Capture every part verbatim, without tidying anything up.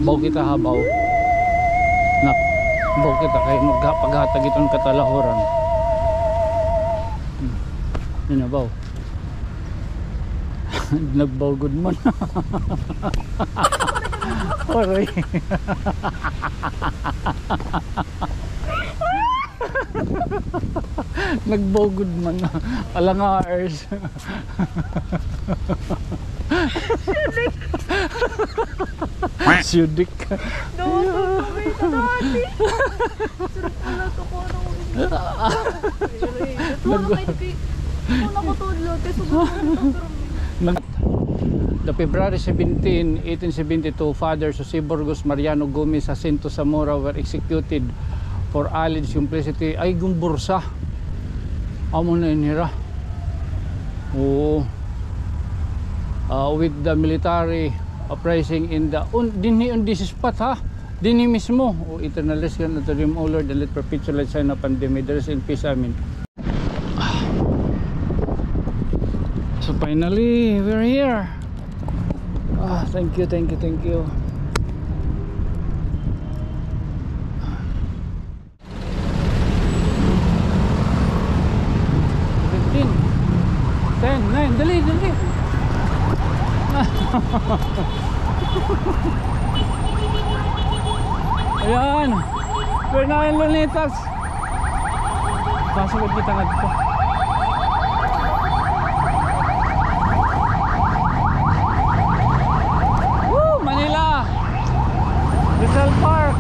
Baw kita ha baw. Nak, baw kita kay magha-, paghatag iton katalahuran. Hmm. Yun na, baw. Nagbaw gud man. Aray. Nagbaw gud man. Ala nga, Ers. Siudik. Daw, ito, ito, ito, ate. Sarap pala ito, kung ano ko ini. Ito, ano kayo, kay, kung ako tulog, kay sobrang ito, pero Nag-, the February seventeen, eighteen seventy-two, Father Jose Burgos, Mariano Gomez, Jacinto Zamora were executed for alleged complicity. Ay, gumbursa. Amo na inira. Oo. Ah, with the military uprising in the, un-, dinhi on this spot, ha? Dinhi mismo. O, eternal rest unto them, O Lord, and let perpetual light shine upon them. May they rest in peace. Amen. So finally, we're here. Ah, thank you, thank you, thank you. Fifteen. Ten, nine, dali, dali. Ayan. We're now in Lunitas. Pasugad kita ngadto. Woo! Manila! Rizal Park!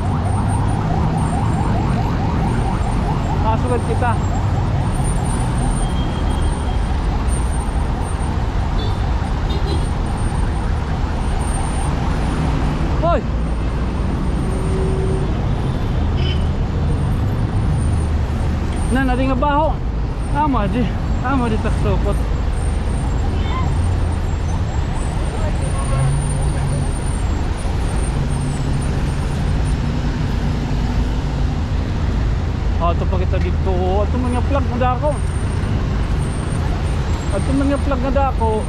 Pasugad kita. Hoy! Nan, adi nga baho. Amo di. Amo di taksukot. Adto pa kita didto. Adto man nga flag nga dako. Adto man nga flag nga dako.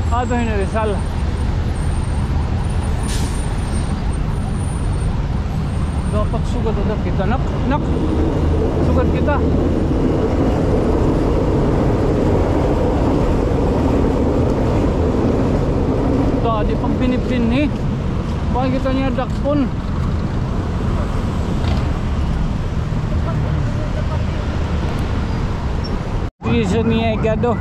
Adto hin Rizal. Dapat sugad kita, nak, nak. Sugad kita. Dadi pagbinibinhi. Bakit kita niya dakpon? Piso niya igado.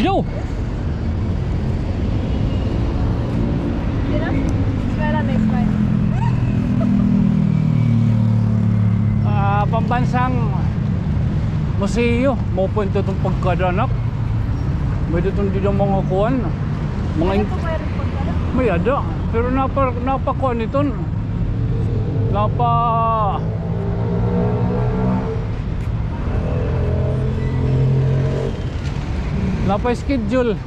Yo! Ah, pambansang museo. Mao pa ito itong pagkadanak. May dito dito mga kuan. Mga in-, may ada. Pero napa, napakuan iton. Napa, napa-schedule.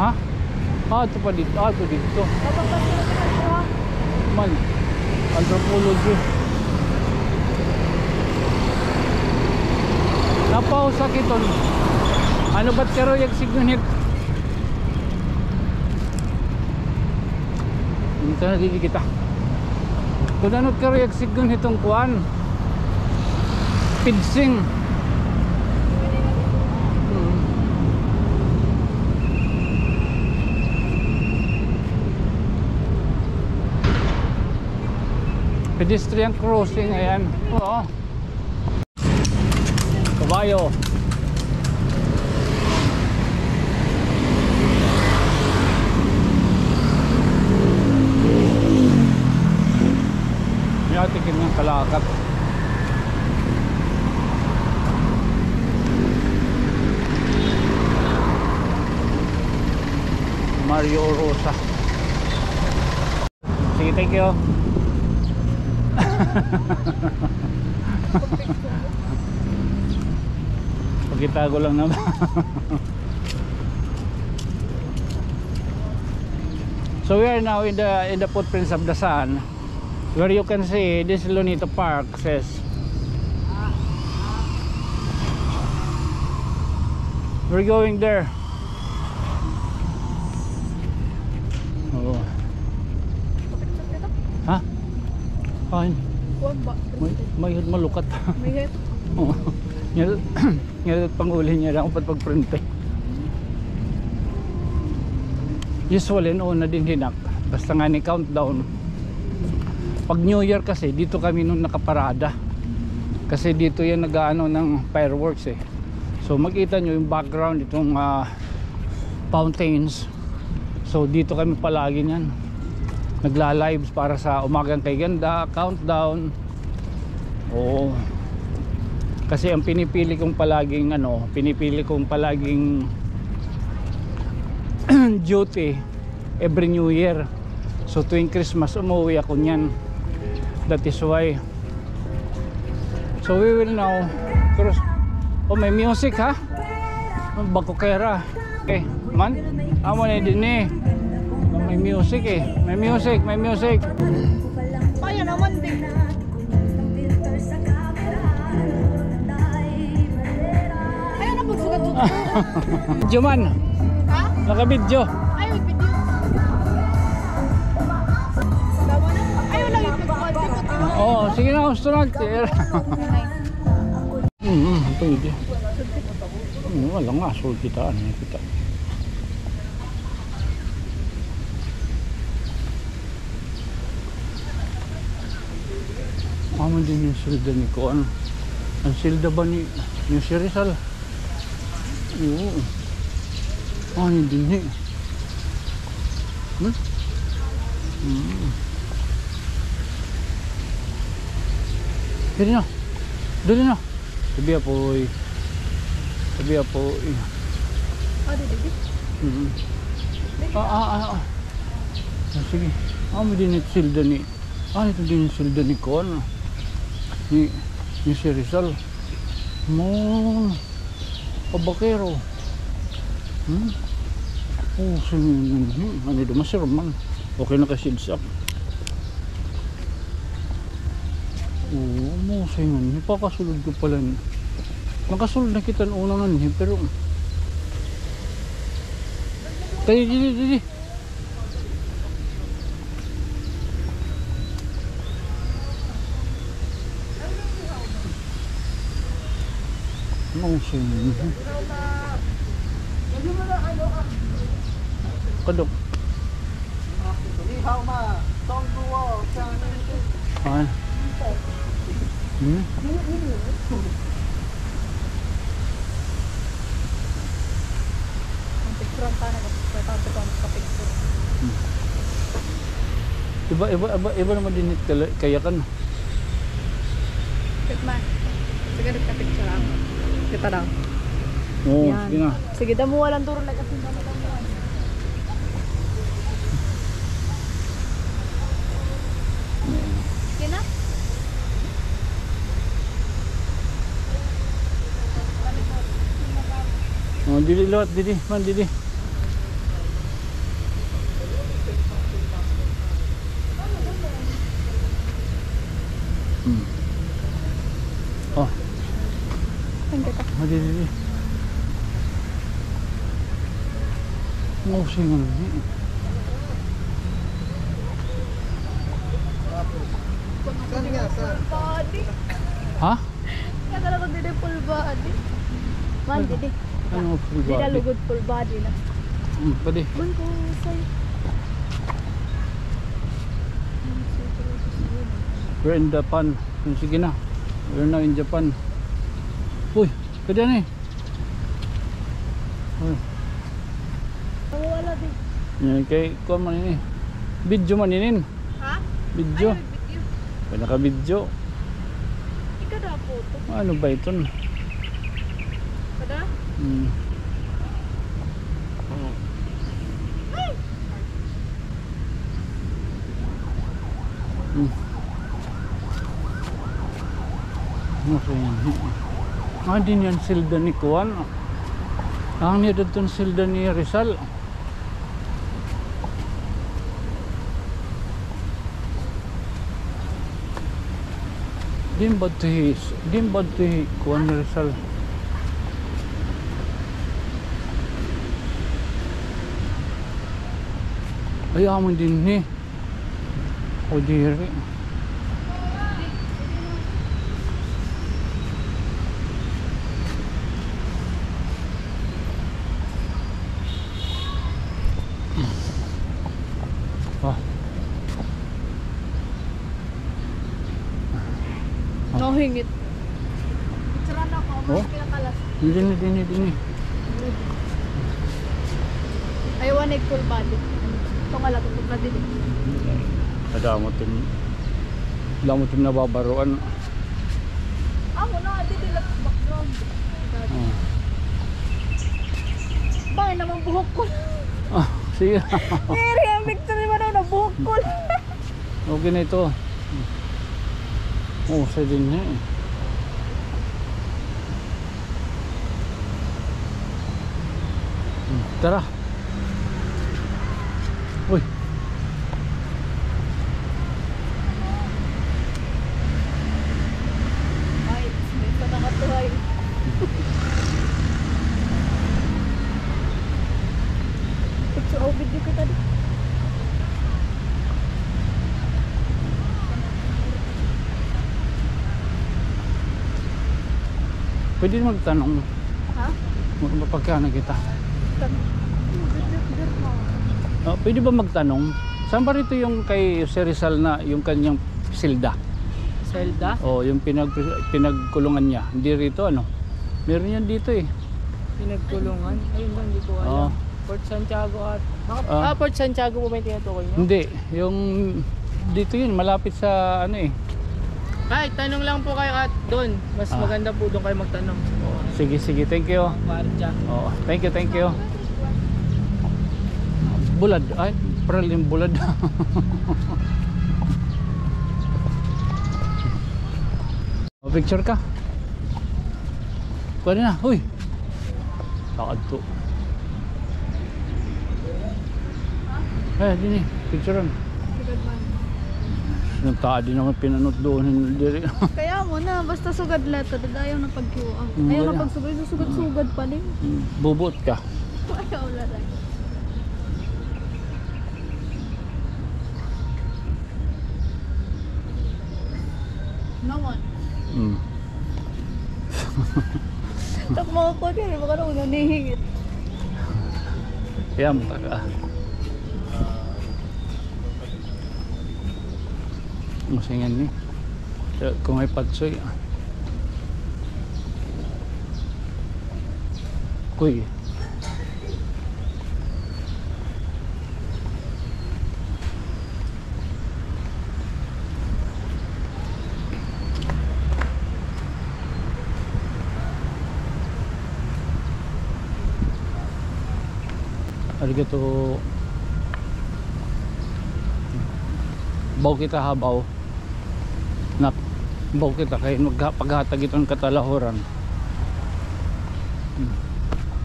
Ha? Ah, ito pa dito. Ah, ito dito. Man, anthropology. Napausa kiton. Ano ba't karuyag signal hit? Dito na, dili kita. Kun ano karuyag signal hitong kuan. Fencing. Hmm. Pedestrian crossing, ayan. Oo. Kabayo. May atikin nga kalakat. Mario Rosa. Sige, thank you. Pakita ko lang naman. So we are now in the, in the footprints of the sun, where you can see this Luneta Park, sis. We're going there. Oo. Ha? Ay. Kuan ba? May, may malukat. May hit. Oo. Nga, nga panguli niya lang pat pagprinte. Usually, noon na din hinak. Basta nga ni countdown. Pag New Year kasi, dito kami nung nakaparada. Kasi dito yan nag-aano ng fireworks eh. So, makita nyo yung background, itong, ah, fountains. So, dito kami palagi niyan. Nagla-lives para sa Umagang kay Ganda, countdown. Oo. Kasi ang pinipili kong palaging, ano, pinipili kong palaging duty every New Year. So, tuwing Christmas, umuwi ako niyan. That is why. So, we will now cross. Oh, may music, ha? Bakukera. Okay, man? Amo na din eh. May music eh. May music, may music. Kaya naman din. Ayaw na pagsugat-sugat. Video man. Ha? Naka-video. Ayaw, video. Ayaw lang yung pagsugat-sugat. Oo, sige na, gusto na. Mm, pwede. Mm, wala nga, sulod kita, ano kita. Amo din yung silda ni kuan. Ang silda ba ni, ni si Rizal? Oo. Ano din eh. Hmm? Hmm. Dali na. Dali na. Tabi, apoy. Tabi, apoy. Ah, di, di, di. Mm. Ah, ah, ah, ah. Ah, sige. Ah, may dinit silda ni. Ah, ito din yung silda ni kuan, ah. Ni, ni si Rizal. Mo, pabakero. Hmm? Oh, sige, hmm, ano daw, masirman. Okay na ka, sids up. Oo, mo, sige, nipakasulod ko pala ni. Nakasulod na kita una nga ni, pero, kaya, dili, dili. Ano siya? Kadok. Ay. Hmm? Ang picturean ka na, importante pa ang kapicture. Hmm. Iba, iba, iba, iba naman din it kala-, kayakan. Wait, ma. Sige, nagka-picture ako. Kita daw. Oo, yan. Sige na. Sige, damuha lang, duro na kasi damo-damo. Sige na. Oh, didi liwat, didi, man, didi. Hmm. Oh. Thank you, pa. Ah, didi, didi. Mo, sige na. Ha? Kaya talaga didi full body. Man, didi. Ano full body? Didi lugod full body na. Hmm, pwede. Man ko say. We're in Japan. Sige na. We're now in Japan. Uy, pwede na eh. Uy. Wala din. Yan, kay kuan man ini. Video man ini. Ha? Video. Ay, video. Kaya naka-video. Ika daw po to. Ano ba ito? Kada? Hmm. Ay! Hmm. Ano sa yan? Ah, din yan silda ni kuan. Ang niya dito silda ni Rizal. Diin ba ito hi, diin ba ito hi kuan, Rizal? Ay, amo dinhi. O, diri. Ah. Nahingit. Picturean ako, mas pinakalas. Dinhi, dinhi, dinhi. Ayaw na ig-full body. Ito nga lang, ito nga dinhi. Kadamo tim, kadamo tim nababaroan. Amo na, di, di, background. Oh. Bay, naman buhok ko. Ah, sige. Diri, an picture ni Manong, nabuhok ko. Okay na ito. Oh, sa dinhi. Tara. Uy. Ay, may isa na katuhay. Picture o video kita di. Pwede magtanong. Ha? Mag-, mapagkana kita. Tanong. Ah, pwede ba magtanong? Saan ba rito yung kay Jose Rizal na yung kanyang selda? Selda? Oh, yung pinag-, pinagkulungan niya. Hindi rito, ano? Meron yan dito eh. Pinagkulungan? Ayun lang, hindi ko alam. Oo. Fort Santiago at, ah, Fort Santiago po ba yung tinutukoy niyo? Hindi. Yung dito yun, malapit sa ano eh. Kahit tanong lang po kayo at doon. Mas maganda po doon kayo magtanong. Oo. Sige, sige. Thank you. Kwartya. Oo. Thank you, thank you. Bulad. Ay, pearl yung bulad. O, picture ka. Pwede na. Uy. Takad to. Eh, dini. Picturean. Sugad man. Nagtaad din naman pinanot doon, diri. Kaya mo na, basta sugad la ta, dad ayaw na pag-Q A. Mm, ayaw na wala. Pagsugad, sugad-sugad pa din. Mm, bubuot ka. Ayaw la lang. No one. Mm. Tak mga ko din, baka na una nihingit. Yan, taka. Masingan ni. Kung may patsoy, ah. Kuy. Arigato. Baw kita ha, baw. Nak, baw kita kay magha-, paghatag iton katalahuran. Hmm.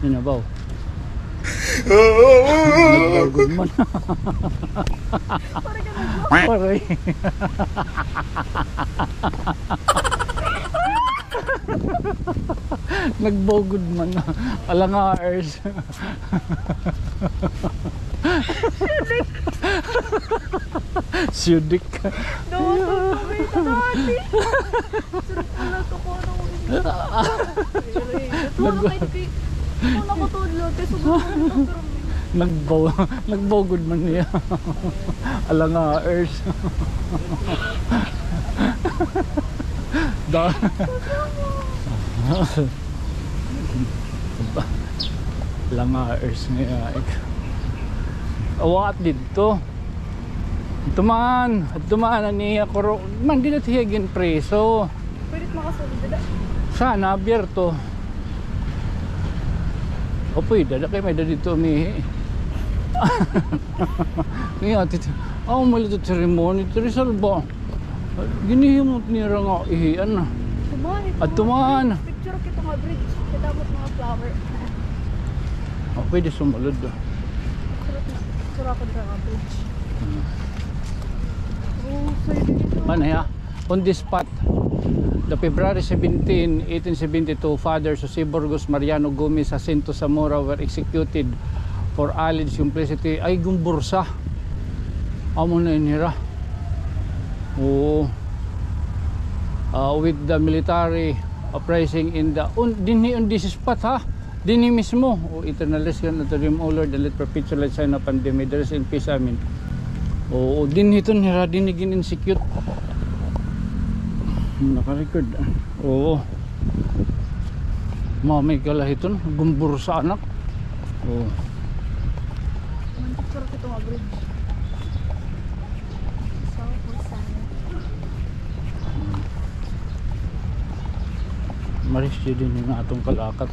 Yun na, baw. Nagbaw gud man. Aray. Nagbaw gud man. Ala nga, Ers. Siudik. Daw, daw, daw, daw, ate. Sarap pala to, ko, ano, ko, ano, kay, ano, ko, ano, ko, tudlo, kay, sugot, ko, ano, pero, nagbaw, nagbaw gud man niya. Ala nga, Ers. Da. Langaers nga yaik. Awa at didto. Adto man, adto man an iya kuro. Man, dida hiya ginpriso. Pwede makasulod dida. Sana, abierto. O, pwede, dada kay may didto umihi. Nga, tito. Aw, may little ceremony, Rizal ba? Ginhihimo nira nga ihian na. Adto man. Picture kita nga bridge. Kita mo mga flower. O, pwede sumulod, ah. Picture kita nga bridge. Hmm. O, pwede dito. Ano, ya? On the spot. The February seventeen, eighteen seventy-two, Father Jose Burgos, Mariano Gomez, Jacinto Zamora were executed for alleged complicity. Ay, gumbursa. Amo na ini hira. Oo. Ah, with the military uprising in the, un, dinhi on this spot, ha? Dinhi mismo. O eternal rest unto them, O Lord, and let perpetual light shine upon them. May they rest in peace. Amen. Oo, dinhi iton hira, dinhi gin-execute. Naka-record. Oo. Mami kalahiton, gumbursa anak. Oo. Mantik pero kito nga bridge. So, what's that? Maris, dinhi nga aton kalakat.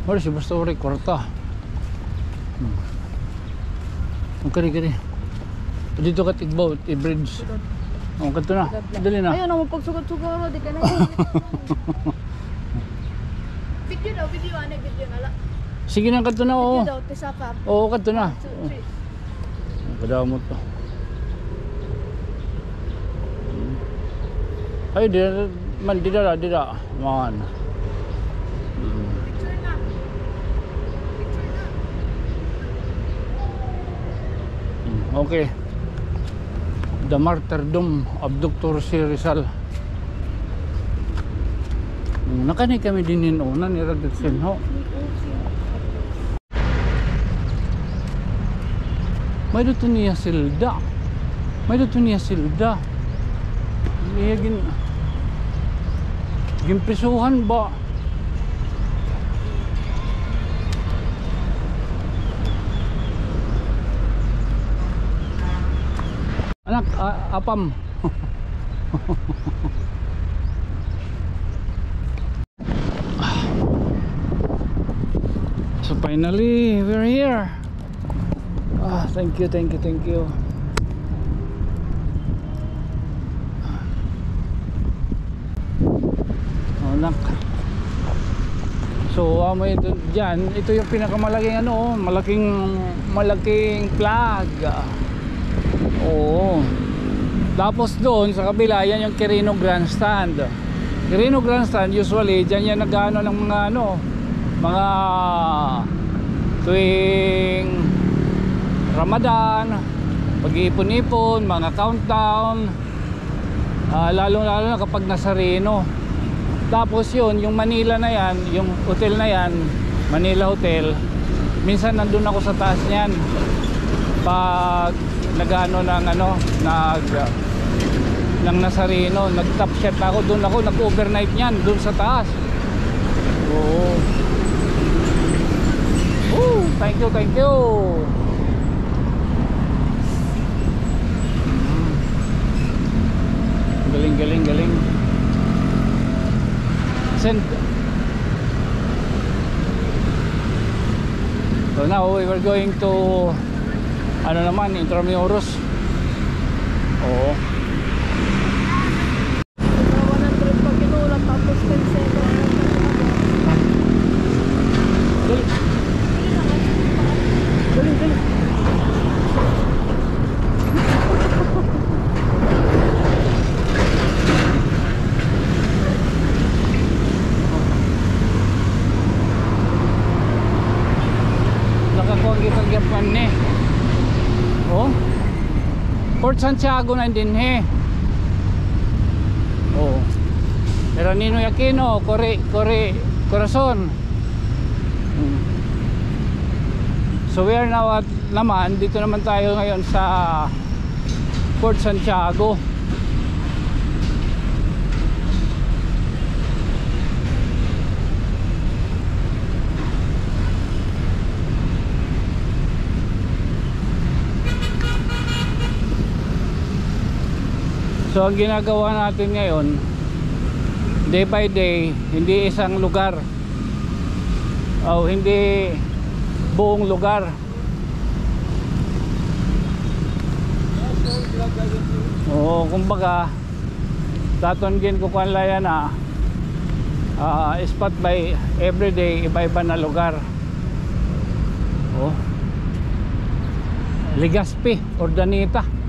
Maris, basta waray kwarta. Hmm. Ang kari, kari. Didto ka tigbaw, i-bridge. O, kadto na. Dali na. Ayaw na mo pagsugat-sugat, di ka na. Video daw, video, ano, video na la. Sige na, kadto na, oo. Video daw, pisaka. Oo, kadto na. One, two, three. Kadamo to. Ay, di, man, dida, dida. Man. Hmm. Picture na. Picture na. Hmm, okay. The Martyrdom of Doctor C. Rizal. Hmm, nakanhi kami dinhi una ni Raditz, ho. May-ada to niya selda. May-ada to niya selda. Iya gin-, ginprisuhan ba? Anak, a-, apam. So finally, we're here. Ah, thank you, thank you, thank you. Oh, nak. So, amo ito, diyan, ito yung pinakamalaking ano, oh, malaking, malaking flag. Oo. Tapos doon sa kabila, yan yung Quirino Grandstand. Quirino Grandstand, usually, diyan yan nag-ano ng mga ano, mga tuwing Ramadan, pag-iipon-ipon, mga countdown, ah, lalong-lalo na kapag Nazareno. Tapos yun, yung Manila na yan, yung hotel na yan, Manila Hotel, minsan nandun ako sa taas niyan. Pag nag-ano ng ano, nag, ng Nazareno, nag-top shot ako, doon ako nag-overnight niyan, doon sa taas. Oo. Oh, thank you, thank you. Galing, galing, galing. Send. So now we were going to, ano naman, Intramuros. Oo. One hundred pa kinulang, tapos ten seconds. Dali. Dali, dali. Nakakuha kita gyapon ni. Oh. Port Santiago na dinhi. Oh. Pero Ninoy Aquino, Cory, Cory, Corazon. Hmm. So we are now at naman, dito naman tayo ngayon sa Port Santiago. So, ang ginagawa natin ngayon, day by day, hindi isang lugar o hindi buong lugar. Oo, kumbaga, daton ginkukuan la yana, ah, spot by everyday, iba-iba na lugar. Oh. Legazpi, Urdaneta.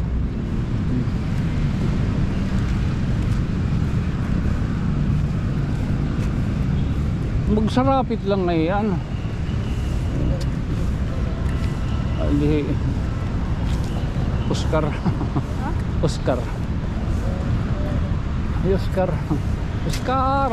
Sarapit lang ngay-an. Ali, Oscar. Oscar. Ay, Oscar. Oscar.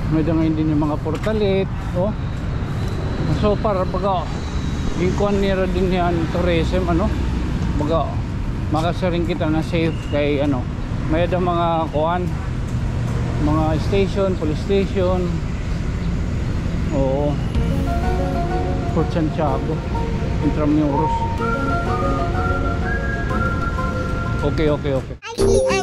May-ada ngay-an dinhi mga portalit, o. So far, baga, ginkuan nira dinhi an tourism, ano? Baga, makasiring kita na safe kay, ano, may-ada mga kuan, mga station, police station. Oo. Fort Santiago, Intramuros. Okay, okay, okay.